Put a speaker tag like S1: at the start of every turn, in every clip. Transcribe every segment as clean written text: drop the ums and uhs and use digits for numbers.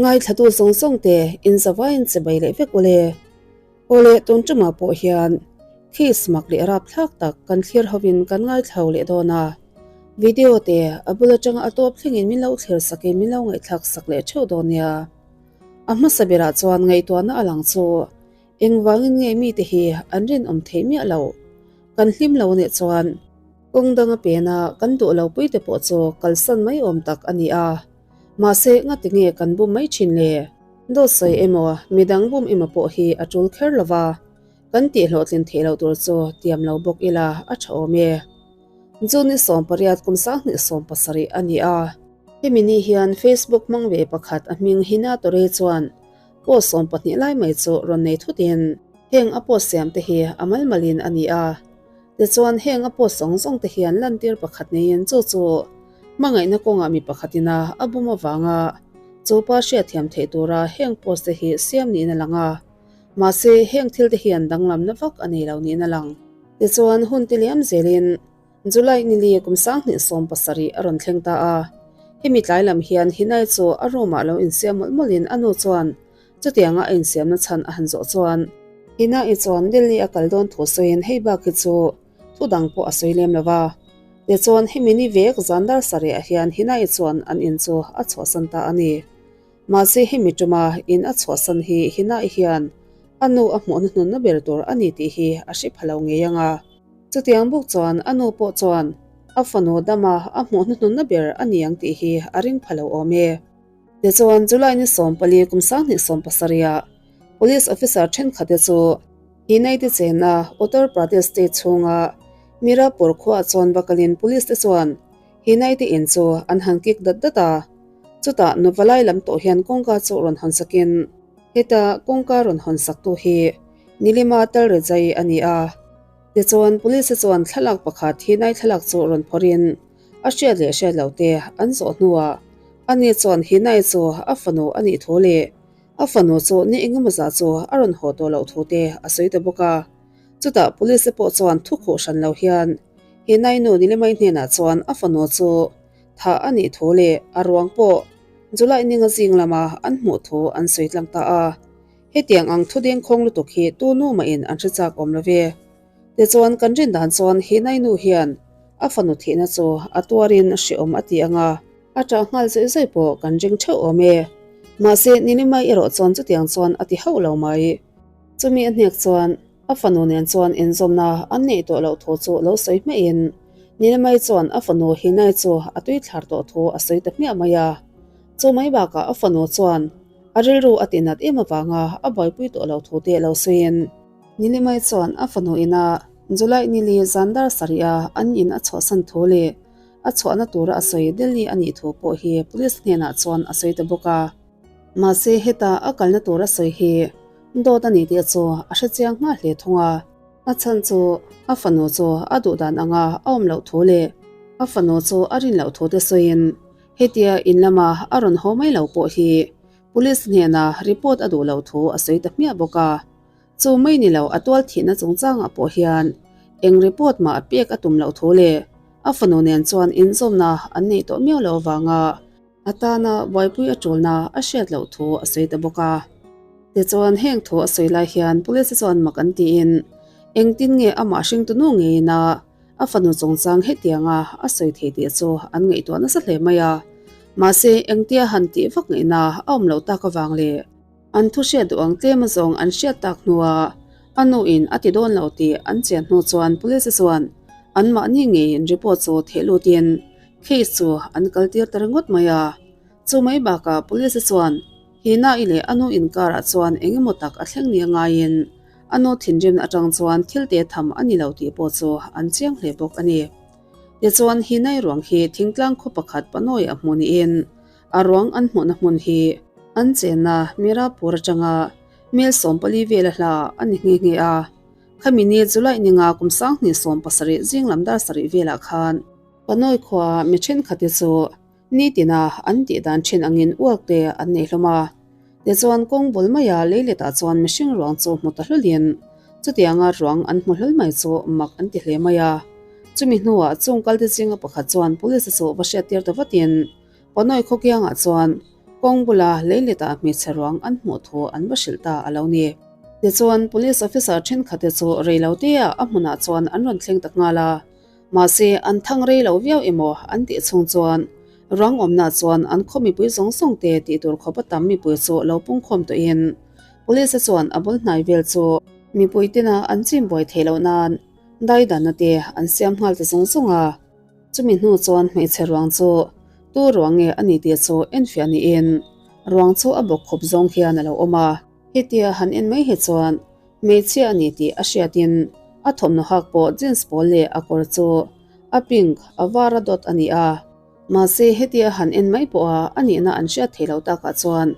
S1: Ngaithlatu zawng zawng te in zavaiin che bai leh vek ule. Awle tun tumah pawh hian case mak leh rapthlak tak kan thlir hovin kan ngaithlo leh dawn a. Video te a bul atanga a tawp thlengin min lo thlir sakin min lo ngaihthlak sak leh theuh dawn nia. A hmasa berah chuan ngaihtuahna a lang chu engvangin nge mite hi an rinawm theih miah loh. Kan hlim lo nih chuan kawng danga pena kan duh lo pui te pawh chu kalsan mai awm tak a ni a. Mahse ngati nge kan bum mai thin le? Dawt sawi emaw midang bum emaw pawh hi a tul kher lo va, kan tih hlawhtlin theih loh tur chu tiam lo bawk ila a tha awm e. June 18 kum 2017 a ni a. Hemi ni hian Facebook hmang ve pakhat a hming Hina Torey chuan post 12 lai mai chu rawn nei thutin heng a post siam te hi a mal malin a ni a. Tichuan heng a post zawng zawng te hian lantir pakhat neiin chu chu hmangaihna kawngah mi pakhatin a a bum avanga chu pa hriatthiam theih tura heng post te hi siam niin a lang a. Mahse heng thil te hian danglamna vak a nei lo niin a lang. Tichuan hun ti liam zelin July nili kum 2017 a rawn thleng ta a. Hemi tlai lam hian Hinai chu a room ah lo insiam mawlh mawlhin a nu chuan chutianga a insiamna chhan a han zawh chuan Hinai chuan Delhi a kal dawn thu sawiin hei bak hi chu thu dang pawh a sawi lem lo va. Tichuan hemi ni vek zan dar sarih ah hian Hinai chuan an in chu a chhuahsan ta a ni. Mahse hemi tuma in a chhuahsan hi Hinai hian a nu a hmuhna hnunna ber tur a ni tih hi a hre pha lo ngei ang a. Chutiang bawk chuan a nu pawh chuan a fanu dama a hmuhna hnunna ber a ni ang tih hi a ring pha lo awm e. Tichuan July ni 14 kum 2017 ah Police officer thenkhatte chu Hinai te chenna Uttar Pradesh state chhunga Mirapur khuaah chuan va kalin police te chuan Hinai te in chu an han kik dat dat a. Chutah nuva lai lam tawh hian kawngka chu rawn hawn sakin heta kawngka rawn hawn saktu hi Nilima Talrejai a ni a. Tichuan police chuan thlalak pakhat Hinai thlalak chu rawn phawrhin a hriat leh hriat loh te an zawh hnuah ani chuan Hinai chu a fanu a nih thu leh a fanu chu ni engemaw zah chu a rawn haw tawh loh thu te a sawi ta bawk a. Chutah police pawh chuan thu khuh hran lo hian Hinai nu Nilimai hnenah chuan a fanu chu thah a nih thu leh a ruang pawh July ninga zing lama an hmuh thu an sawi tlang ta a. Hetiang ang thu dengkhawng lutuk hi tu nu mahin an hre chak awm lo ve. Tichuan kan rin dan chuan Hinai nu hian a fanu thihna chu a tuarin hreawm a ti ang a, a ṭah nghal zawih zawih pawh kan ring ṭheuh awm e. Mahse Nilimai erawh chuan chutiang chuan a ti hauh lo mai. Chumi a hnek chuan a fanu nen chuan inzawmna an neih tawh loh thu chu lo sawi hmiahin Nilimai chuan a fanu Hinai chu a tui thlar tawh thu a sawi ta hmiah mai a. Chu mai bakah a fanu chuan a rilru a tinat em avanga a buaipui tawh lo thu te lo sawiin Nilimai chuan a fanu ina July nili zan dar sarih a an in a chhuahsan thu leh a chhuahna tura a sawi Delhi a nih thu pawh hi police hnenah chuan a sawi ta bawk a. Mahse heta a kalna tura sawi hi dawt a ni tih chu a hre chiang nghal hle thung a. A chhan chu a fanu chu a duh dan anga a awm loh thu leh a fanu chu a rin loh thu te sawiin hetia in lama a rawn haw mai lo pawh hi police hnena report a duh loh thu a sawi ta hmiah bawk a. Chu mai ni lo a tual thihna chungchangah pawh hian eng report mah a pek a tum loh thu leh a fanu nen chuan inzawmna an neih tawh miau loh avanga a tana buaipui a tulna a hriat loh thu a sawi ta bawk a. Tichuan heng thu a sawi lai hian police chuan mak an tiin engtin nge amah hringtu nu ngeiin a a fanu chungchang hetianga a sawi thei tih chu an ngaihtuah nasa hle mai a. Mahse engtia han tih vak ngaihna a awm loh tak avang leh An thu hriat duh ang tlem azawng an hriat tak hnuah a nuin a ti dawn lo tih an chian hnu chuan police chuan anmahni ngeiin report chu theh lutin case chu an kal tir ta ringawt mai a. Chu mai bakah police chuan Hina-i leh a nu inkarah chuan eng emaw tak a thleng nia ngaiin a nu thinrim atang chuan thil te tham a ni lo tih pawh chu an chiang hle bawk a ni. Tichuan Hina-i ruang hi thingtlang khaw pakhat panawiah hmuh niin A ruang an hmuhna hmun hi an chenna Mirapur atanga mel 14 vela hla a ni nghe nghe a. Khami ni July ninga kum 2017 zing lam dar sarih velah khan Panawi khua mi thenkhat te chu nitina an tih dan thin angin uak te an nei hlawm a. Tichuan kawng bul maia leiletah chuan mihring ruang chu hmu ta hlulin chutianga ruang an hmu hlul mai chu mak an ti hle mai a. Chumi hnuah chung kalte zinga pakhat chuan police chu va hriattir ta vatin Panawi khawkiangah chuan Kawng bula leiletah hmeichhe ruang an hmuh thu an va hrilh ta a lo ni. Tichuan, Police officer thenkhatte chu rei lo teah a hmunah chuan an rawn thleng ta nghal a. Mahse, an thang rei lo viau emaw an tih chhung chuan ruang awmnaah chuan an khaw mipui zawng zawng te tih tur khawpa tam mipui chu lo pungkhawm tawhin Police chuan a bul hnai vel chu mipui tina an chim buai theih loh nan daidanna te an siam nghal ta zawng zawng a. Chumi hnu chuan hmeichhe ruang chu tu ruang nge a ni tih chu enfiah niin ruang chu a bawk khup zawng hian a lo awm a. Hetia han en mai hi chuan hmeichhia a ni tih a hriatin a thawmhnaw hak pawh jeans pawl leh a kawr chu a pink a var a dawt a ni a. Mahse hetia han en mai pawha a nihna an hriat theih loh takah chuan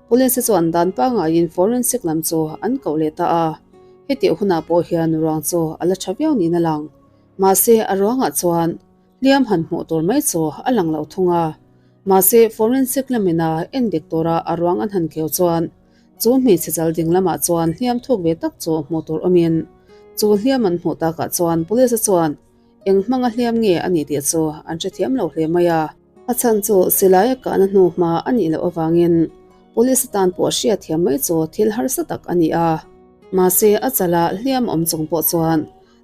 S1: police chuan dan pangaiin forensic lam chu an koh leh ta a. Hetih hunah pawh hian ruang chu a la tha viau niin a lang. Mahse a ruangah chuan hliam han hmuh tur mai chu a lang lo thung a. Mahse forensic lamina endik tura a ruang an han keu chuan chu hmeichhe chal ding lamah chuan hliam thuk ve tak chu hmuh tur awmin chu hliam an hmuh takah chuan police chuan eng hmanga hliam nge a ni tih chu an hrethiam lo hle mai a. A chhan chu silai a kahna hnu hma a nih loh avangin police tan pawh hriatthiam mai chu thil harsa tak a ni a. Mahse a chalah hliam awm chung pawh chuan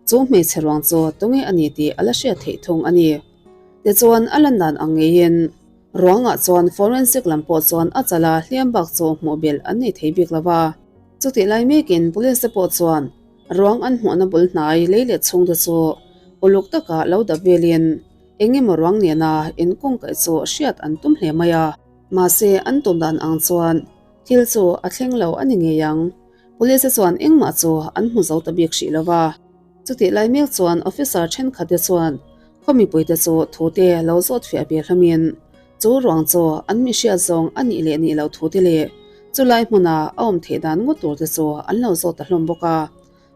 S1: Chu hmeichhe ruang chu tunge a ni tih a la hriat theih thung a ni. Tichuan a lan dan ang ngeiin ruangah chuan forensic lam pawh chuan a chala hliam bak chu hmuh belh an nei thei bik lo va. Chutih lai mekin police te pawh chuan ruang an hmuhna bul hnai lei leh chhungte chu uluk taka lo dap velin eng emaw ruang nena inkawngkaih chu hriat an tum hle mai a. Mahse an tum dan ang chuan thil chu a thleng lo a ni ngei ang. Police chuan engmah chu an hmu zo ta bik hrih lo va. Chutih lai mek chuan officer thenkhatte chuan khaw mipuite chu thute lo zawt fiah ve hlawmin chu ruang chu an mi hriat zawng a nih leh nih loh thute leh chulai hmuna a awm theih dan ngawt turte chu an lo zawt ta hlawm bawk a.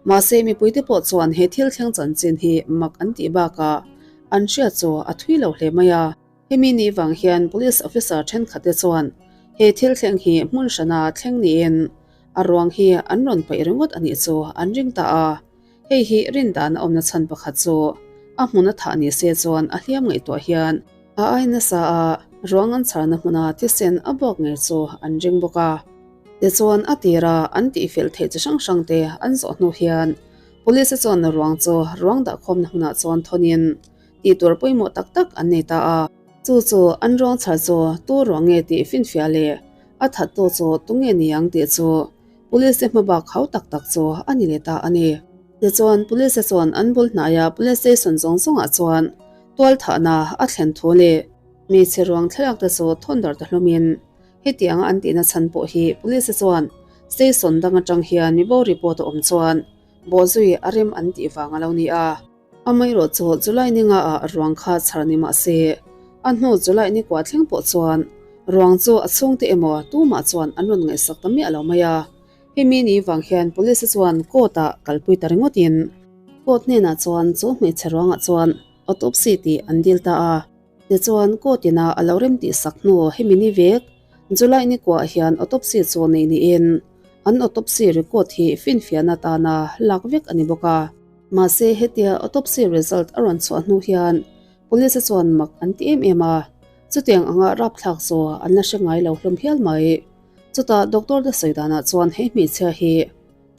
S1: Mahse mipuite pawh chuan he thil thleng chanchin hi mak an tih bakah an hriat chu a thui lo hle mai a. Hemi ni vang hian police officer thenkhatte chuan he thil thleng hi hmun hrana thleng niin a ruang hi an rawn paih ringawt a nih chu an ring ta a. Hei hi rin dan a awmna chhan pakhat chu a hmun a thah ni se chuan a hliam ngaihtuah hian a ai nasa a ruang an chharna hmuna thisen a buak ngei chu an ring bawk a. Tichuan a tira an tihfel theih chi hrang hrangte an zawh hnu hian police chuan ruang chu ruang dahkhawmna hmunah chuan thawnin Tih tur pawimawh tak tak an nei ta a. Chu chu an ruang chhar chu tu ruang nge tih finfiah leh a thattu chu tu nge ni ang tih chu Police te hmabak hau tak tak chu a ni leh ta a ni. Tichuan Police te chuan an bul hnaia Police Station zawng zawngah chuan tual thahna a thlen thu leh hmeichhe ruang thlalak te chu thawn dar ta hlawmin hetianga an tihna chhan pawh hi Police te chuan Station dang atang hian mibo report a awm chuan bawhzui a rem an tih vang a lo ni a. Amaherawh chu July ni nga ah ruang kha chhar ni mah se, a hnu July ni kua thleng pawh chuan ruang chu a chhungte emaw tumah chuan an rawn ngaihsak ta miah lo mai a. Hemi ni vang hian Police chuan court ah kalpui ta ringawt in court hnenah chuan chu hmeichhe ruangah chuan autopsy tih an dil ta a. Tichuan court ina a lo rem tih sak hnu hemi ni vek July ni kuah hian autopsy chu nei niin an autopsy record hi finfiahna tana lak vek a ni bawk a. Mahse hetia autopsy result a rawn chhuah hnu hian police chuan mak an ti em em a, chutiang anga rapthlak chu an la hre ngai lo hlawm hial mai. Chutah doctor te sawi danah chuan he hmeichhia hi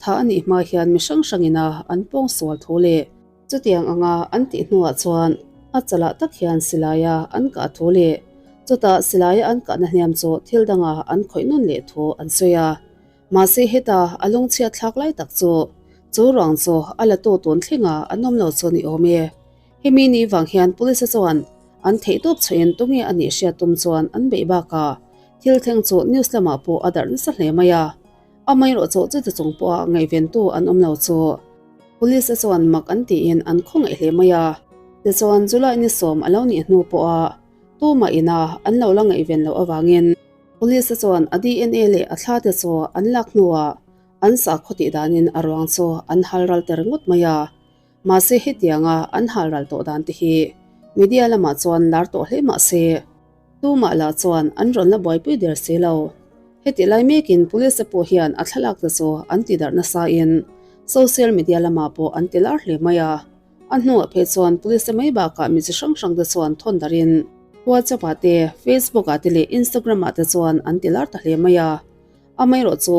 S1: tha a nih hma hian mi hrang hrangin a an pawng sual thu leh chutiang anga an tih hnuah chuan a chalah tak hian silaia an kah thu leh chutah silaia an kahna hniam chu thil danga an khawih nawn leh thu an sawi a. Mahse heta a lungchhiat thlak lai tak chu chu ruang chu a la tu tun thlenga an awm lo chu ni awm e. Hemi ni vang hian police chuan an theihtawp chhuahin tunge a nih hriat tum chuan an beih bakah thil thleng chu news lamah pawh a darh nasa hle mai a. Amaherawh chu chuti chung pawha ngaihventu an awm lo chu police chuan mak an tiin an khawngaih hle mai a. Tichuan July ni sawm a lo nih hnu pawha tumah ina an lo la ngaihven loh avangin Police chuan a DNA leh a thla te chu an lak hnuah an sakhaw tih danin a ruang chu an hal ral ta ringawt mai a. Mahse hetianga an hal ral tawh dan te hi media lamah chuan lar tawh hle mah se tumah lah chuan an rawn la buaipui der si lo. Heti lai mekin police te pawh hian a thlalak te chu an ti darh nasa in social media lamah pawh an ti lar hle mai a. A hnuah phei chuan police te mai bakah mi chi hrang hrang te chuan thawn darin. WhatsApp ah te, Facebook ah te leh Instagram ah te chuan an ti lar ta hle mai a. Amaherawh chu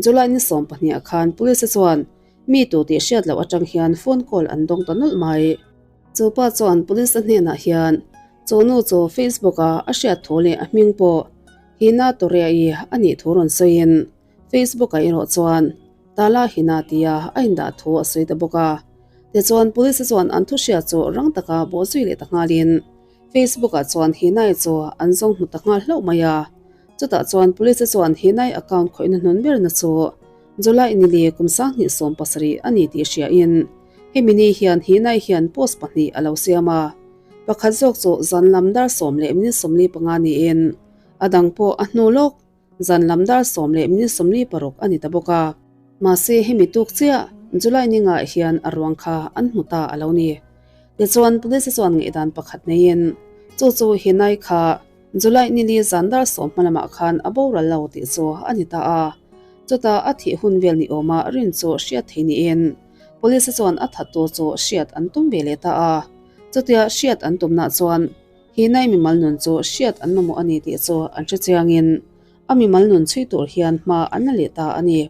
S1: July ni 12 ah khan police te chuan mi tu tih hriat loh atang hian phone call an dawng ta nawlh mai. Chu pa chuan police te hnenah hian chu nu chu Facebook ah a hriat thu leh a hming pawh Hina Torea-i a nih thu rawn sawiin Facebook ah erawh chuan Tala Hina tia a indah thu a sawi ta bawk a. Tichuan police te chuan an thu hriat chu rang taka bawhzui leh ta nghalin Facebook ah chuan Hinai chu an zawng hmu ta nghal hlauh mai a. Chutah chuan police te chuan Hinai account khawihna hnun berna chu July nili kum 2017 a ni tih hriain hemi ni hian Hinai hian post pahnih a lo siam a. Pakhat zawk chu zan lam dar 10:45 niin a dang pawh a hnu lawk Zan lam dar 10:46 a ni ta bawk a. Mahse hemi tuk chiah July ningah hian a ruang kha an hmu ta a lo ni. Tichuan police chuan ngaihdan pakhat neiin chu chu Hinai kha July nili zan dar 10 hma lamah khan a boral lo tih chu a ni ta a. Chutah a thih hun vel ni awma rin chu hriat thei niin police chuan a thattu chu hriat an tum ve leh ta a. Chutia hriat an tumnah chuan Hinai mimal nun chu hriat an mamawh a ni tih chu an hre chiangin a mimal nun chhui tur hian hma an la leh ta a ni.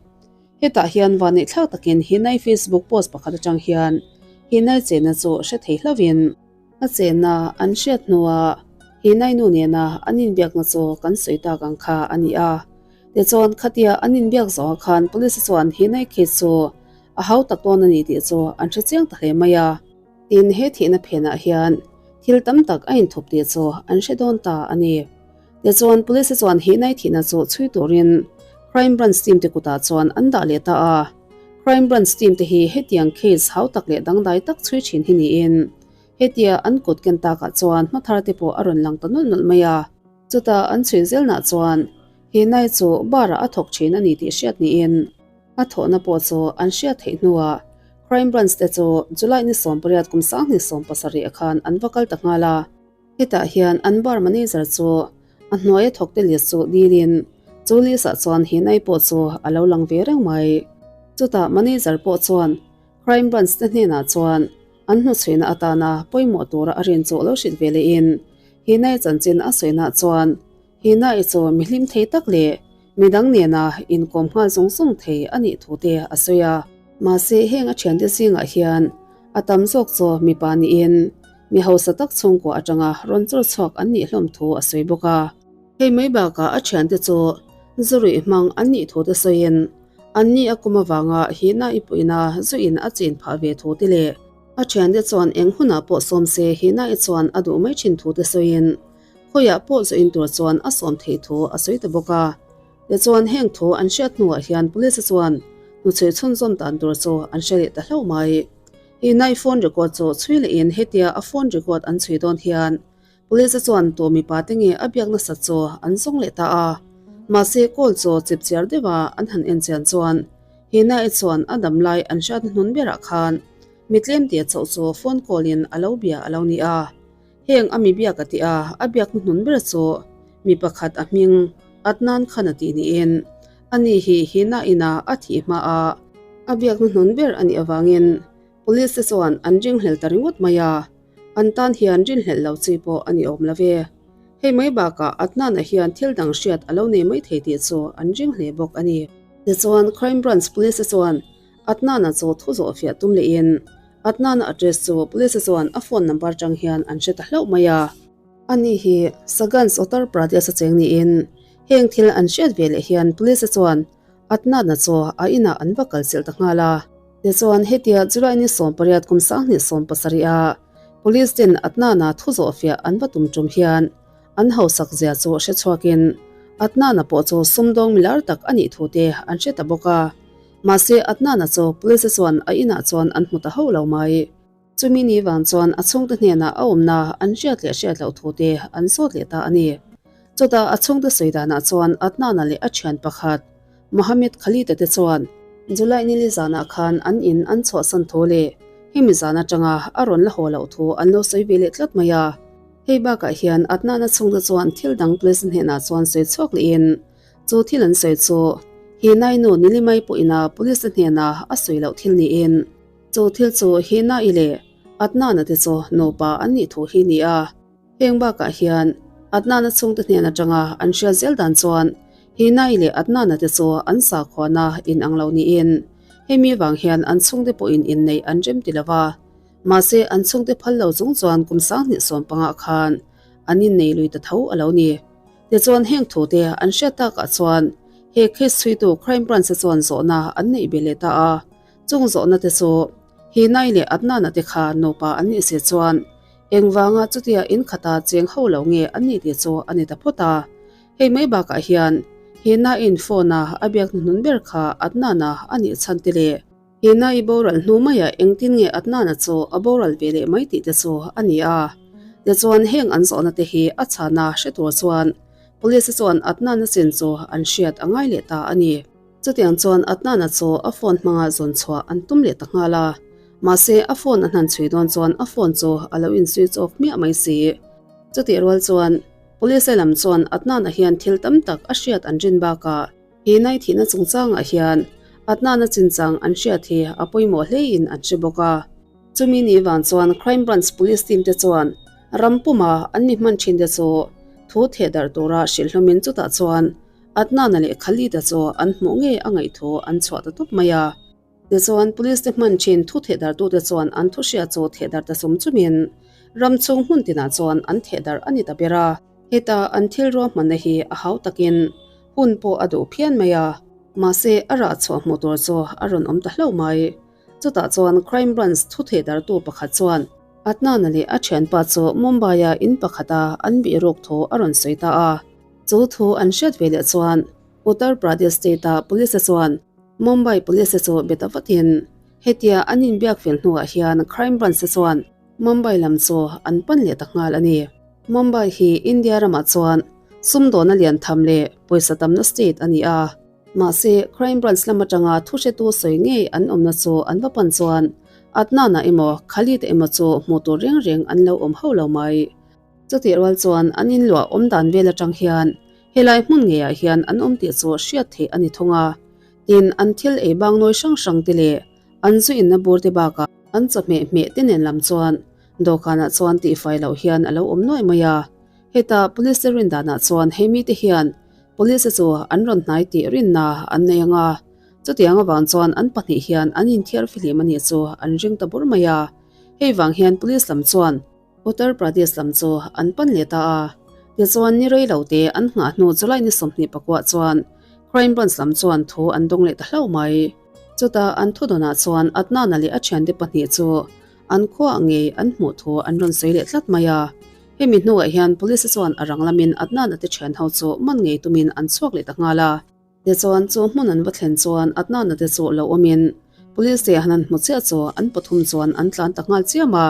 S1: Hetah hian vanneihthlak takin Hinai Facebook post pakhat atang hian Hinai chenna chu hre thei hlauhin a chenna an hriat hnuah Hinai nu nena an inbiakna chu kan sawi tak ang kha a ni a. Tichuan khatia an inbiak zawhah khan police chuan Hinai case chu a hau tak dawn a ni tih chu an hre chiang ta hle mai a. Tin, he thihna phenah hian thil tam tak a inthup tih chu an hre dawn ta a ni. Tichuan, Police chuan he nai thihna chu chhui turin Crime Branch team te kutah chuan an dah leh ta a. Crime Branch team te hi hetiang case hau tak leh dangdai tak chhui thin hi niin hetia an kut ken takah chuan hmathar te pawh a rawn lang ta nawlh nawlh mai a. Chutah an chhui zelnah chuan he nai chu bar ah a thawk thin a ni tih hriat niin A thawhna pawh chu an hriat theih hnuah Crime Branch te chu July ni 18 kum 2017 ah khan an va kal ta nghal a. Hetah hian an bar manager chu a hnuaia thawk te list chu dilin chu list ah chuan Hinai pawh chu a lo lang ve reng mai. Chutah manager pawh chuan Crime Branch te hnenah chuan an hnuchhuihna atana pawimawh tura a rin chu lo hrilh ve lehin Hinai chanchin a sawinah chuan Hina i chu mi hlim thei tak leh midang nena inkawm nghal zung zung thei a nih thu te a sawi a. Mahse heng a thiante zingah hian a tam zawk chu mipa niin mi hausa tak chhungkua atanga rawn chawr chhuak an nih hlawm thu a sawi bawk a. Hei mai bakah a thiante chu zu ruih hmang an nih thu te sawiin an ni a kum avanga Hina i puihna zu in a chin phah ve thu te leh a thiante chuan eng hunah pawh sawm se Hina i chuan a duh mai thin thu te sawiin Khawiah pawh zu in tur chuan a sawm theih thu a sawi ta bawk a. Tichuan heng thu an hriat hnuah hian police chuan hnuchhui chhunzawm dan tur chu an hre leh ta hlauh mai. Hi nai phone record chu chhui lehin hetia a phone record an chhui dawn hian police chuan tu mipa te nge a biak nasat chu an zawng leh ta a. Mahse call chu chip chiar deuha an han en chian chuan hi nai chuan a dam lai an hriatna hnun berah khan mi tlem tia chauh chu phone call in a lo bia a lo ni a. Heng a mi biak a ti a, a biak hnuhnun ber chu mi pakhat a hming Adnan Khan a tih niin ani hi Hina ina a thih hma a, a biak hnuhnun ber a nih avangin police te chuan an ringhlel ta ringawt mai a, an tan hian rinhlelh lo chi pawh a ni awm lo ve. Hei mai bakah Adnan-a hian thil dang hriat a lo nei mai thei tih chu an ring hle bawk a ni. Tichuan Crime Branch Police te chuan Adnan-a chu thu zawh fiah tum lehin Adnan-a address chu police chuan a phone number tang hian an hre ta hlauh mai a. Ani hi Saganj Uttar Pradesh a cheng niin heng thil an hriat ve leh hian police chuan Adnan-a chu a inah an va kal chilh ta nghal a. Tichuan hetia July ni 18 kum 2017 a police ten Adnan-a thu zawh fiah an va tum tum hian an hausak zia chu hre chhuakin Adnan-a pawh chu sumdawng milar tak a nih thu te an hre ta bawk a. Mahse, Adnan-a chu police chuan a inah chuan an hmu ta hauh lo mai. Chumi ni vang chuan a chhungte hnenah a awmna an hriat leh hriat loh thu te an zawt leh ta a ni. Chutah a chhungte sawi danah chuan Adnan-a leh a thian pakhat Mohammed Khalid-a te chuan July nili zanah khan an in an chhuahsan thu leh hemi zan atanga a rawn la haw loh thu an lo sawi ve leh tlat mai a. Hei bakah hian Adnan-a chhungte chuan thil dang police hnenah chuan sawi chhuak lehin Chu thil an sawi chu Hinai nu Nilimai pawhin a police te hnena a sawi loh thil niin chu thil chu Hinai leh Adnan-a te chu nupa an nih thu hi ni a. Heng bakah hian Adnan-a chhungte hnen atanga an hriat zel dan chuan Hinai leh Adnan-a te chu an sakhuana inang lo niin hemi vang hian an chhungte pawhin inneih an rem ti lo va. Mahse an chhungte phal lo chung chuan kum 2015 khan an innei lui ta tho a lo ni. Tichuan heng thute an hriat takah chuan he case chhuitu Crime Branch-te chuan zawhna an neih ve leh ta a. Chung zawhna te chu Hinai leh Adnan-a te kha nupa an nih si chuan Engvanga chutia in khata cheng ho lo nge an nih tih chu a ni ta phawt a. Hei mai bakah hian Hina-in phone-a a biak hnuhnun ber kha Adnan-a a nih chhan te leh Hina-i boral hnu maiah engtin nge Adnan-a chu a boral ve leh mai tih te chu a ni a. Tichuan heng an zawhna te hi a chhana hre tur chuan Police-te chuan Adnan-a chin chu an hriat a ngai leh ta a ni. Chutiang chuan Adnan-a chu a phone hmanga zawn chhuah an tum leh ta nghal a. Mahse, a phone a hnan chhui dawn chuan a phone chu a lo in switch off hmiah mai si. Chutih rual chuan Police lam chuan Adnan-a hian thil tam tak a hriat an rin bakah he nai thihna chungchangah hian Adnan-a chinchang an hriat hi a pawimawh hleiin an hre bawk a. Chumi ni vang chuan Crime Branch Police team te chuan ram puma an mi hman thin te chu thu theh darh tura hrilh hlawmin chutah chuan Adnan-a leh Khalid-a chu an hmuh ngei a ngaih thu an chhuah ta tawp mai a. Tichuan, Police te hman thin thu thehdarhtute chuan an thu hria chu thehdarh ta chum chumin ram chhung hmun tinah chuan an thehdarh a ni ta ber a. Heta an thil ruahmanna hi a hau takin hun pawh a duh phian mai a, mahse a rah chhuah hmuh tur chu a rawn awm ta hlauh mai. Chutah chuan Crime Branch thu thehdarhtu pakhat chuan Adnan-a leh a thianpa chu Mumbai-a in pakhata an bih ruk thu a rawn sawi ta a. Chu thu an hriat ve leh chuan Uttar Pradesh state-a police-te chuan Mumbai police-te chu be ta vatin hetia an inbiak fel hnuah hian Crime Branch-te chuan Mumbai lam chu an pan leh ta nghal a ni. Mumbai hi India ramah chuan sumdawna lian tham leh pawisa tamna state a ni a. Mahse, Crime Branch lam atanga thuhretu sawi ngei an awmna chu an va pan chuan Adnan-a emaw Khalid-a emaw chu hmuh tur reng reng an lo awm hauh lo mai. Chutih rual chuan an inluah awm dan vel atang hian helai hmun ngeiah hian an awm tih chu hriat theih a ni thung a. Tin, an thil ei bang nawi hrang hrang te leh an zu inna bur te bakah an chawhmeh hmeh te nen lam chuan dawhkanah chuan tihfai loh hian a lo awm nuaih mai a. Heta police te rin danah chuan hei mite hian police te chu an rawn hnai tih rinna an nei ang a. Chutiang avang chuan an pahnih hian an inthiar fihlim a nih chu an ring ta bur mai a. Hei vang hian police lam chuan Uttar Pradesh lam chu an pan leh ta a, tichuan ni rei lo te an nghah hnu July ni 24 chuan Crime Branch lam chuan thu an dawng leh ta hlauh mai. Chutah an thudawnah chuan Adnan-a leh a thiante pahnih chu an khuaah ngei an hmuh thu an rawn sawi leh tlat mai a. Hemi hnuah hian Police chuan a rang lamin Adnan-a te thianho chu man ngei tumin an chhuak leh ta nghal a. Tichuan chu hmun an va thlen chuan Adnan-a te chu lo awmin Police te han han hmu chiah chu an pathum chuan an tlan ta nghal chiam a.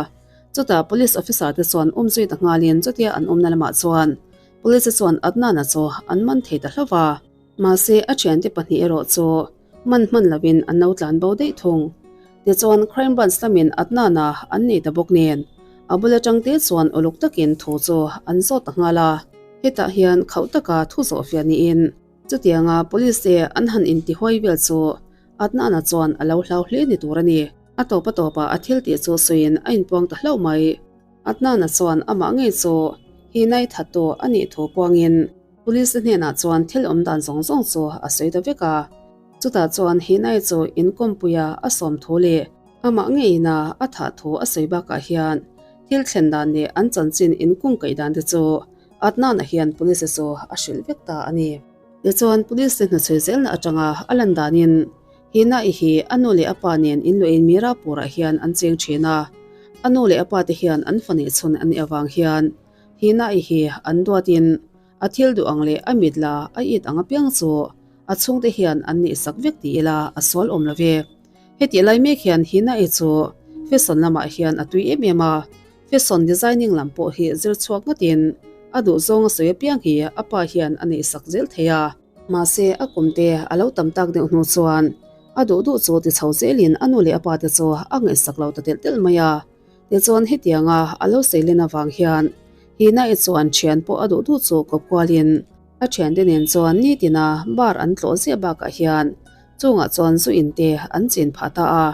S1: Chutah Police officer te chuan awm zui ta nghalin chutia an awmna lamah chuan Police te chuan Adnan-a chu an man thei ta hlauh a. Mahse a thiante pahnih erawh chu man hman lovin an lo tlan bo daih thung. Tichuan Crime Branch lamin Adnan-a an nei ta bawk nen a bul atang te chuan uluk takin thu chu an zawt ta nghal a. Hetah hian khauh taka thu zawh fiah niin Chutianga police te an han intihuai vel chu Adnan-a chuan a lo hlau hle ni tur a ni. A tawp a tawpah a thil tih chu sawiin a inpuang ta hlauh mai. Adnan-a chuan amah ngei chu hi nai thattu a nih thu puangin police te hnenah chuan thil awm dan zawng zawng chu a sawi ta vek a. Chutah chuan hi nai chu inkawmpuia a sawm thu leh amah ngeiin a a thah thu a sawi bakah hian thil thlen dan leh an chanchin inkungkaih dan te chu Adnan-a hian police chu a hrilh vek ta a ni. Tichuan, police te hnachuai zelna atanga a lan danin Hina-i hi a nu leh a pa nen inluahin Mirapur-ah hian an cheng thin a. A nu leh a pa te hian an fa neih chhun a nih avang hian Hina-i hi an duatin a thil duh ang leh a mit la a it ang apiang chu a chhungte hian an nihsak vek ti ila a sual awm lo ve. Hetih lai mek hian Hina-i chu fashion lamah hian a tui em em a. Fashion designing lam pawh hi zir chhuak ngatin a duhzawng a sawi apiang hi a pa hian a neihsak zel thei a. Mahse, a kumte a lo tam tak deuh hnu chuan a duh duh chu ti chho zelin a nu leh a pa te chu a ngaihsak lo ta telh telh mai a. Tichuan hetianga a lo seilen avang hian Hina-i chuan thian pawh a duh duh chu kawp kualin a thiante nen chuan nitina bar an tlawh ziah bakah hian chungah chuan zu in te an chin phah ta a.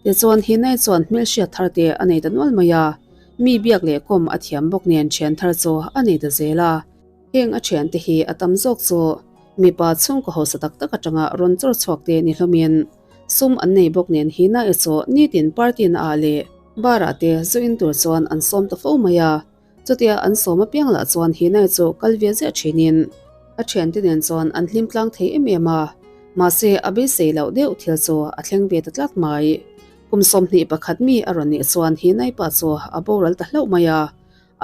S1: Tichuan Hinai chuan hmelhriat thar te a nei ta nual mai a. Mi biak leh kawm a thiam bawk nen thian thar chu a nei ta zel a. Heng a thiante hi a tam zawk chu mipa chhungkaw hausa tak tak atanga rawn chawr chhuak te ni hlawmin sum an nei bawk nen Hina-i chu nitin party na ah leh bar ah te zu in tur chuan an sawm ta fo mai a. Chutia an sawm apiang lah chuan Hina-i chu kal ve ziah thinin a thiante nen chuan an hlim tlang thei em em a. Mahse a beisei loh deuh thil chu a thleng ve ta tlat mai. Kum 21 mi a rawn nih chuan Hina-i pa chu a boral ta hlauh mai a.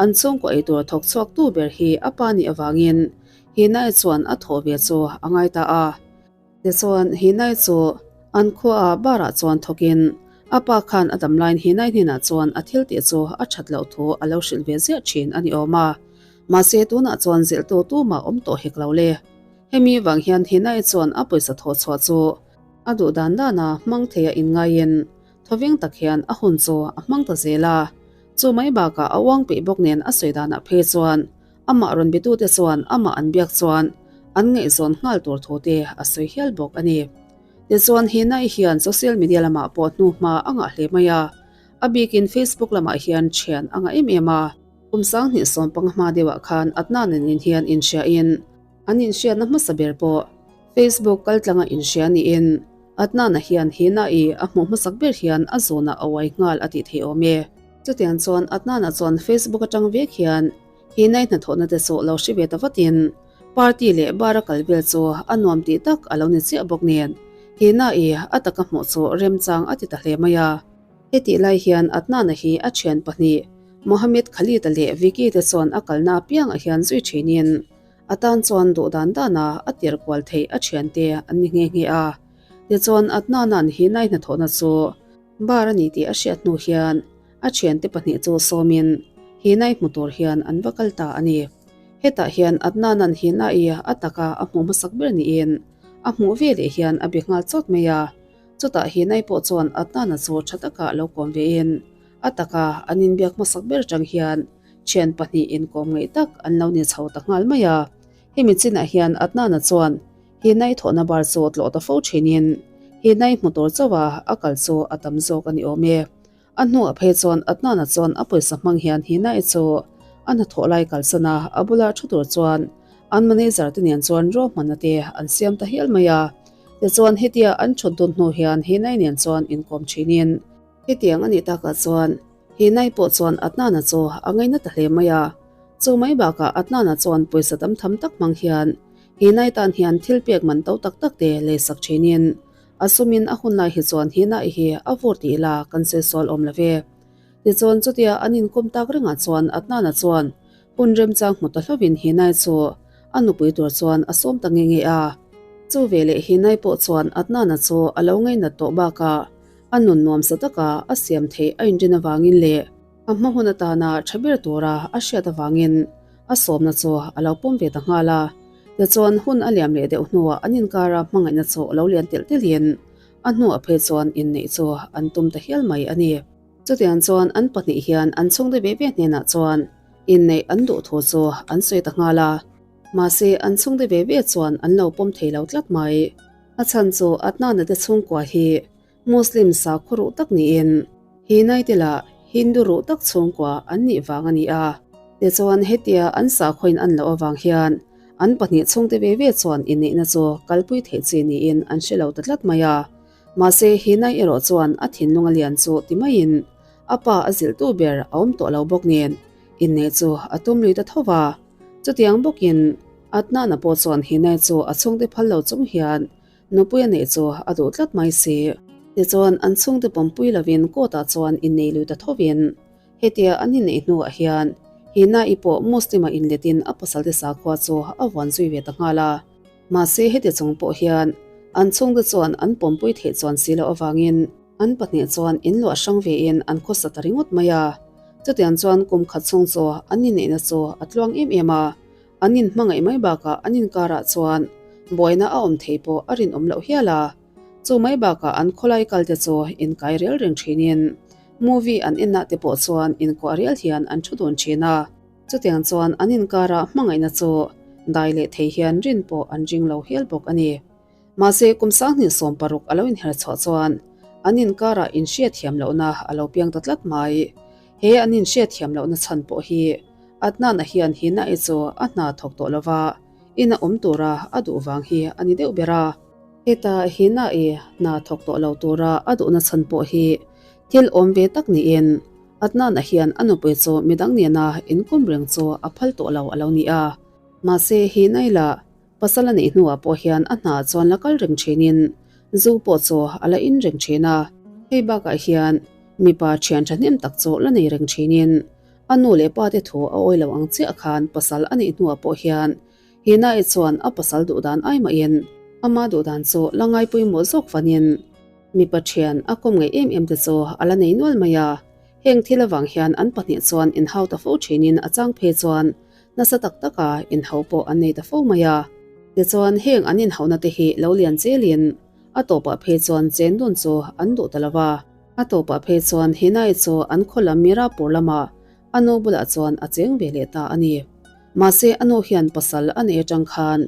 S1: An chhungkaw eitur thawk chhuak tu ber hi a pa nih avangin Hinai chuan a thawh ve chu a ngai ta a. Tichuan Hinai chu an khuaah barah chuan thawkin a pa khan a dam laiin Hinai hnenah chuan a thil tih chu a that loh thu a lo hrilh ve ziah thin a ni awm a. Mahse tunah chuan zilhtu tumah awm tawh hek lo le. Hemi vang hian Hinai chuan a pawisa thawh chhuah chu a duh dan dana hmang theia inngaiin thawveng tak hian a hun chu a hmang ta zel a. Chu mai bakah a uang peih bawk nen a sawi danah phei chuan amah rawn bitute chuan amah an biak chuan an ngaihzawn nghal tur thu te a sawi hial bawk a ni. Tichuan Hinai hian social media lamah pawh hnuhma a ngah hle mai a, a bikin Facebook lamah hian thian a ngah em em a. Kum 2015 hma deuhah khan Adnan nen hian inhriain an inhriatna hmasa ber pawh Facebook kaltlanga inhria niin Adnan-a hian Hina-i a hmuh hmasak ber hian a zawnah a uai nghal a tih theih awm e. Chutiang chuan Adnan-a chuan Facebook atang vek hian Hina-i hnathawhna te chu lo hre ve ta vatin party leh bar a kal vel chu a nuam tih tak a lo ni chiah bawk nen Hina-i a taka hmuh chu remchang a ti ta hle mai a. Hetih lai hian Adnan-a hi a thian pahnih Mohammed Khalid-a leh Vicky te chuan a kalna apiangah hian zui thinin A tan chuan duh dan dana a tir kual theih a thiante an ni nghe nghe a. Tichuan Adnan-a'n Hinai hnathawhna chu bar a ni tih a hriat hnu hian a thiante pahnih chu sawmin Hinai hmu tur hian an va kal ta a ni. Hetah hian Adnan-a'n Hinai a taka a hmuh hmasak ber niin a hmuh veleh hian a be nghal chawt mai a. Chutah Hinai pawh chuan Adnan-a chu tha taka lo kawm vein a taka an inbiak hmasak ber chang hian Thian pahnih inkawm ngaih tak an lo ni chho ta nghal mai a. Hemi chinah hian Adnan-a chuan Hinai thawhna bar chu tlawh ta fo thinin Hinai hmu tur chauha a kal chu a tam zawk a ni awm e. A hnuah phei chuan Adnan-a chuan a pawisa hmang hian Hinai chu a hnathawh lai kalsan a, a bula thu tur chuan an manager te nen chuan ruahmanna te an siam ta hial mai a. Tichuan hetia an thut dun hnu hian Hinai nen chuan inkawm thinin hetiang a nih takah chuan Hinai pawh chuan Adnana chu a ngaina ta hle mai a. Chu mai bakah Adnana chuan pawisa tam tham tak hmang hian Hinai tan hian thil pek man to tak tak te leisak thinin a sumin a hun lai hi chuan Hinai hi a vur tih ila kan sawi sual awm lo ve. Tichuan chutia an inkawm tak rengah chuan Adnana chuan hun remchang hmu ta hlovin Hinai chu a nupui tur chuan a sawm ta nge nge a. Chu veleh Hinai pawh chuan Adnana chu a lo ngainat tawh bakah A nun nuamsa taka a siam theih a inrin avangin leh a hma hun atana tha ber tura a hriat avangin a sawmna chu a lo pawm ve ta nghal a. Tichuan hun a liam leh deuh hnuah an inkara hmangaihna chu lo lian telh telhin a hnuah phei chuan inneih chu an tum ta hial mai a ni. Chutiang chuan an pahnih hian an chhungte ve ve hnenah chuan inneih an duh thu chu an sawi ta nghal a. Mahse an chhungte ve ve chuan an lo pawm thei lo tlat mai. A chhan chu Adnan-a te chhungkua hi Muslim sakhaw ruh tak niin Hinai te lah Hindu ruh tak chhungkua an nih vang a ni a. Tichuan hetia an sakhawin an loh avang hian an pahnih chhungte ve ve chuan inneihna chu kalpui theih chi niin an hre lo ta tlat mai a. Mahse Hinai erawh chuan a thinlung a lian chu ti maiin a pa a zilhtu ber a awm tawh lo bawk nen inneih chu a tum lui ta tho va. Chutiang bawkin Adnan-a pawh chuan Hinai chu a chhungte phal lo chung hian nupui a neih chu a duh tlat mai si. Tichuan an chhungte pawmpui lovin court-ah chuan innei lui ta thovin hetia an inneih hnuah hian Hinai pawh Muslim-a inletin a pasalte sakhua chu a vuan zui ve ta nghal a. Mahse heti chung pawh hian an chhungte chuan an pawmpui theih chuan si loh avangin an pahnih chuan inluah hrang vein an khawsa ta ringawt mai a. Chutiang chuan kum khat chhung chu an inneihna chu a tluang em em a. An inhmangaih mai bakah an inkarah chuan buaina a awm thei pawh a rinawm loh hial a. Chu mai bakah an khawlai kalte chu inkai rel reng thinin movie an ennah te pawh chuan inkuah rial hian an thu dun thin a. Chutiang chuan an inkarah hmangaihna chu dai leh thei hian rin pawh an ring lo hial bawk a ni. Mahse kum 2016 a lo inher chhuah chuan an inkarah inhriatthiam lohna a lo piang ta tlat mai. He an inhriatthiam lohna chhan pawh hi Adnan-a hian Hina-i chu a hna thawk tawh lova ina awm tura a duh vang hi a ni deuh ber a. Heta Hina-i hna thawk tawh lo tura a duhna chhan pawh hi thil awm ve tak niin Adnan-a hian a nupui chu midang nena inkawm reng chu a phal tawh lo a lo ni a. Mahse Hina-i lah Pasal a neih hnuah pawh hian a hna chuan la kal reng thinin zu pawh chu a la in reng thin a. Hei bakah hian mipa thian thahnem tak chu la nei reng thinin a nu leh pa te thu a awi lo ang chiah khan pasal a neih hnuah pawh hian Hina-i chuan a pasal duh dan ai mahin ama duh dan chu la ngai pawimawh zawk fanin mipa thian a kawm ngaih em em te chu a la nei nual mai a. Heng thil avang hian an pahnih chuan inhau ta fo thinin a chang phei chuan Nasa tak taka inhau pawh an nei ta fo mai a. Tichuan, heng an inhauhna te hi lo lian zelin a tawpah phei chuan chen dun chu an duh ta lo va. A tawpah phei chuan Hinai chu an khaw lam Mirapur lamah a nu bulah chuan a cheng ve leh ta a ni. Mahse, a nu hian pasal a nei atang khan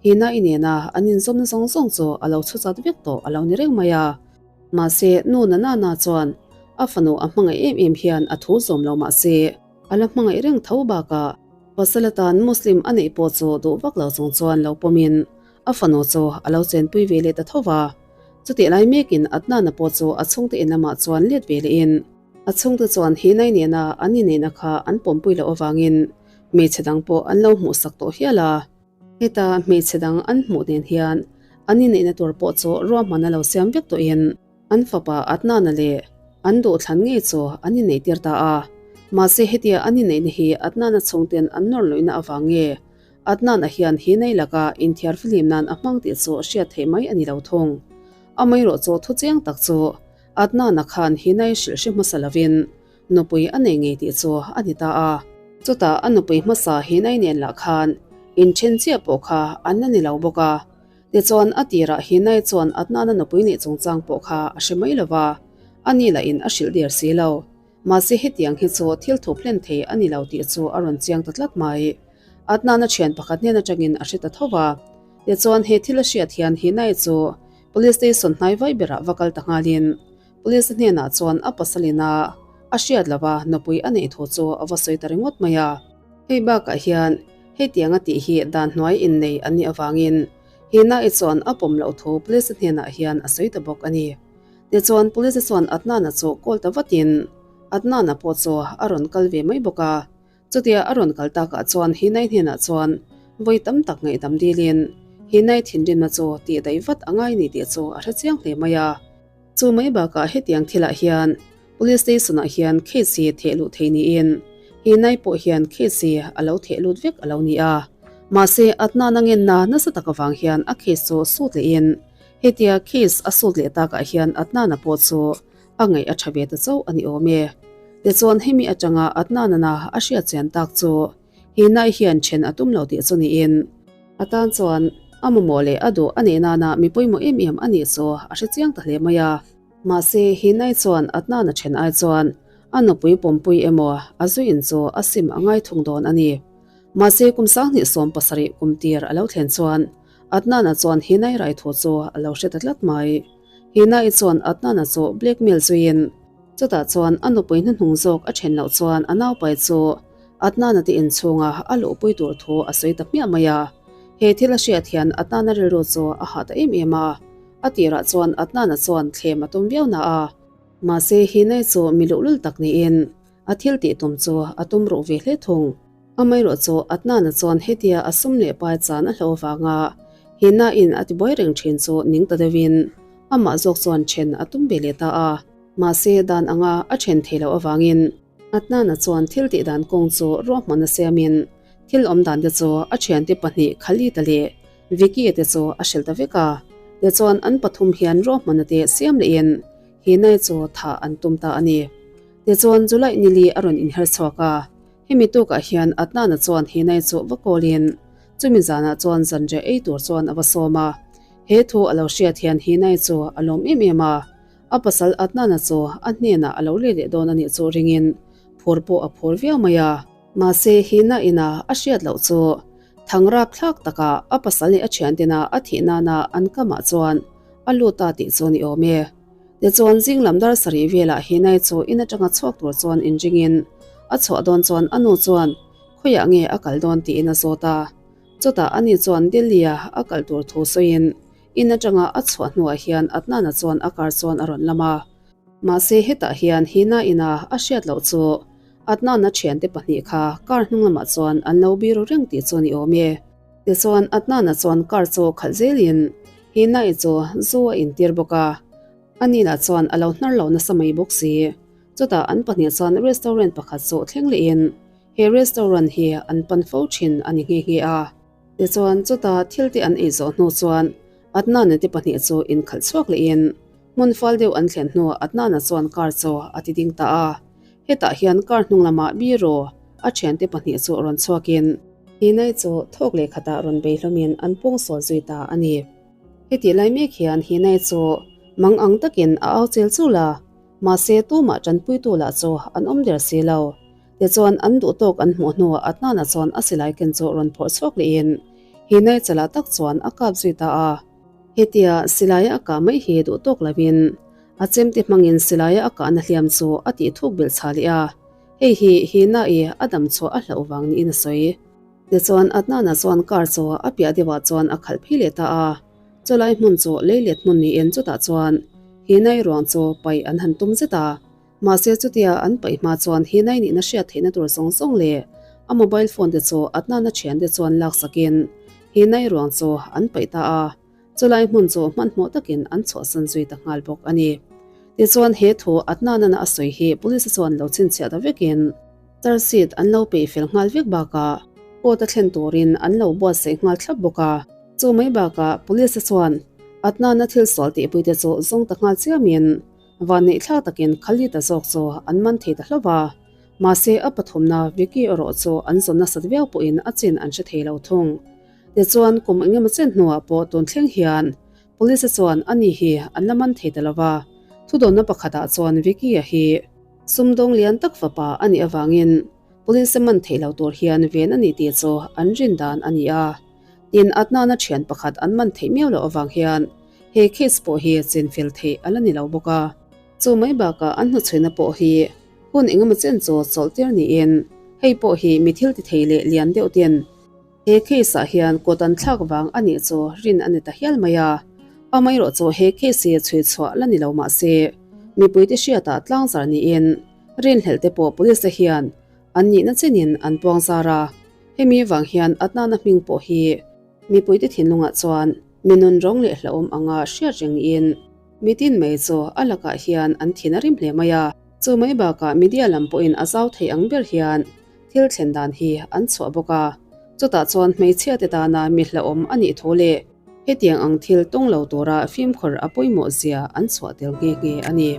S1: Hinai nena an inzawmna zawng zawng chu a lo chhu chat vek tawh a lo ni reng mai a. Mahse, nu Nanana chuan a fanu a hmangaih em em hian a thu zawm lo mahse, A la hmangaih reng tho bakah pasal atan Muslim a neih pawh chu duh vak lo chung chuan lo pawmin a fanu chu a lo chenpui ve leh ta tho va. Chutih lai mekin Adnan-a pawh chu a chhungte in lamah chuan let ve lehin a chhungte chuan Hinai nena an inneihna kha an pawmpui loh avangin hmeichhe dang pawh an lo hmuhsak tawh hial a. Heta hmeichhe dang an hmuh nen hian an inneihna tur pawh chu ruahman a lo siam vek tawhin An fapa Adnan-a leh an duhthlan ngei chu an inneihtir ta a. Mahse hetia an inneihna hi Adnan-a chhungten an nawr luihna avang nge Adnan-a hian hi nei laka inthiar fihlim nan a hmang tih chu hriat theih mai a ni lo thung. Amaherawh chu thu chiang tak chu Adnan-a khan hi nei hrilh hre hmasa lovin nupui a nei ngei tih chu a ni ta a. Chutah a nupui hmasa hi nei nen lah khan inthen chiah pawh kha an la ni lo bawk a. Tichuan, a tirah Hinai chuan Adnana nupui neih chungchang pawh kha a hre mai lo va, ani lahin a hrilh der si lo. Mahse hetiang hi chu thil thup hlen thei a ni lo tih chu a rawn chiang ta tlat mai. Adnana thian pakhat hnen atangin a hre ta tho va. Tichuan, he thil a hriat hian Hinai chu Police Station hnai vai berah va kal ta nghalin Police hnenah chuan a pasalina a hriat lova nupui a neih thu chu a va sawi ta ringawt mai a. Hei bakah hian hetiang a tih hi dan hnuai innei an nih avangin Hina-i chuan a pawm loh thu Police hnenah hian a sawi ta bawk a ni. Tichuan Police chuan Adnan-a chu call ta vatin Adnan-a pawh chu a rawn kal ve mai bawk a. Chutia a rawn kal takah chuan Hinai hnenah chuan vawi tam tak ngaihdam dilin Hinai thinrimna chu tih daih vat a ngai ni tih chu a hre chiang hle mai a. Chu mai bakah hetiang thilah hian Police Station ah hian case hi theh luh thei niin Hinai pawh hian case hi a lo theh lut vek a lo ni a. Mahse Adnan a ngenna nasa tak avang hian a case chu sut lehin hetia case a sut leh takah hian Adnan-a pawh chu a ngaih a tha ve ta chauh a ni awm e. Tichuan hemi atanga Adnan-ana a hriat chian tak chu Hinai hian then a tum lo tih chu niin a tan chuan a mamawh leh a duh a neih nana mi pawimawh em em a nih chu a hre chiang ta hle mai a. Mahse Hinai chuan Adnan-a then ai chuan a nupui pawmpui emaw a zuiin chu a sim a ngai thung dawn a ni. Mahse kum 2017 kum tir a lo thlen chuan Adnan-a chuan Hinai rai thu chu a lo hre ta tlat mai. Hina-i chuan Adnan-a chu blackmail zuiin chutah chuan a nupui hnuhnung zawk a then loh chuan a naupai chu Adnan-a te inchhunga a luhpui tur thu a sawi ta hmiah mai a. He thil a hriat hian Adnan-a rilru chu a hah ta em em a. A tirah chuan Adnan-a chuan thlem a tum viau na a. Mahse Hina-i chu mi luhlul tak niin a thil tih tum chu a tum ruh ve hle thung. Amaherawh chu Adnan-a chuan hetia a sum leh pai chan a hlauh avanga Hina-in a tibuai reng thin chu ning ta deuhin amah zawk chuan then a tum ve leh ta a. Mahse dan anga a then thei loh avangin Adnan-a chuan thil tih dan kawng chu ruahman a siamin thil awm dan te chu a thiante pahnih Khalid-a leh Vicky-a te chu a hrilh ta vek a. Tichuan an pathum hian ruahmanna te siam lehin Hina-i chu thah an tum ta a ni. Tichuan July nili a rawn inher chhuak a. Hemi tukah hian Adnan-a chuan Hinai chu va kawlin chumi zanah chuan zanriah ei tur chuan a va sawm a. He thu a lo hriat hian Hinai chu a lawm em em a. A pasal Adnan-a chu a hnenah a lo let leh dawn a nih chu ringin phur pawh a phur viau mai a. Mahse Hina ina a hriat loh chu thangrap thlak takah a pasal leh a thiantina a thih nana an kamah chuan a lut ta tih chu ni awm e. Tichuan zing lam dar sarih velah Hinai chu in atanga chhuak tur chuan inringin a chhuah dawn chuan a nu chuan khawiah nge a kal dawn tiin a zawt a. Chutah ani chuan Delhi-a a kal tur thu sawiin in atanga a chhuah hnuah hian Adnan-a chuan a car chuan a rawn lam a. Mahse hetah hian Hina ina a hriat loh chu Adnan-a thiante pahnih kha car hnung lamah chuan an lo biru reng tih chu a ni awm e. Tichuan Adnan-a chuan car chu khalh zelin Hina-i chu zu a intir bawk a, ani lah chuan a lo hnar lo nasa mai bawk si. Chutah an pahnih chuan restaurant pakhat chu thleng lehin he restaurant hi an pan fo thin a ni nghe nghe a. Tichuan chutah thil te an ei zawh hnu chuan Adnan-a te pahnih chu inkhalh chhuak lehin hmun fal deuh an thlen hnuah Adnan-a chuan car chu a ti ding ta a. Hetah hian car hnung lamah Biro a thiante pahnih chu rawn chhuakin Hinai chu thawk leh khatah rawn bei hlawmin an pawngsawl zui ta a ni. Hetih lai mek hian Hinai chu mang ang takin a au chel chul a, mahse tumah tanpuitu lah chu an awm der si lo. Tichuan an duh tawk an hmuh hnuah Adnan-a chuan a silai ken chu rawn phawrh chhuak lehin Hinai chalah tak chuan a kap zui ta a. Hetia silaia a kah mai hi duh tawk lovin a chemte hmangin silaia a kahna hliam chu a tih thuk belh chha leh a, hei hi Hina-i a dam chhuah a hlauh vang niin a sawi. Tichuan Adnan-a chuan car chu a piah deuhah chuan a khalh phei leh ta a, chulai hmun chu leilet hmun niin chutah chuan Hina-i ruang chu paih an han tum zet a, mahse chutia an paih hma chuan Hina-i nihna hriat theihna tur zawng zawng leh a mobile phone te chu Adnan-a thiante chuan laksakin Hina-i ruang chu an paih ta a. Chulai hmun chu hmanhmawh takin an chhuahsan zui ta nghal bawk a ni. Tichuan he thu Adnan-an a sawi hi police chuan lo chhinchhiah ta vekin charge sheet an lo peih fel nghal vek bakah court a thlen turin an lo buatsaih nghal thlap bawk a. Chu mai bakah police chuan Adnan-a thil sual tihpuite chu zawng ta nghal chiamin vanneih thlak takin Khalid-a zawk chu an man thei ta hlauh a. Mahse a pathumna Vicky erawh chu an zawn nasat viau pawhin a chin an hre thei lo thung. Tichuan, kum engemaw chen hnuah pawh tun thleng hian Police chuan ani hi an la man thei ta lo va. Thudawnna pakhatah chuan Vicky-a hi sumdawng lian tak fapa a nih avangin Police man theih lo tur hian ven a ni tih chu an rin dan a ni a. Tin, Adnan-a thian pakhat an man theih miau loh avang hian he case pawh hi chinfel theih a la ni lo bawk a. Chu mai bakah an hnuchhuina pawh hi hun engemaw chen chu chawlhtir niin hei pawh hi mi thil ti thei leh lian deuh ten He case ah hian kut an thlak vang a nih chu rin a ni ta hial mai a, amaherawh chu he case hi chhui chhuah la ni lo mah se, mipuite hriatah tlangzar niin rinhlelh te pawh police te hian an nihna chenin an puang zar a, hemi vang hian Adnan-a hming pawh hi mipuite thinlungah chuan mi nun rawng leh hlauhawm anga hriat reng niin mitin mai chu a lakah hian an thin a rim hle mai a, chu mai bakah media lam pawhin a zau thei ang ber hian Thil thlen dan hi an chhuah bawk a, chutah chuan hmeichhia te tana mi hlauhawm a nih thu leh hetiang ang thil tawng lo tura fimkhur a pawimawh zia an chhuah tel nghe nghe a ni.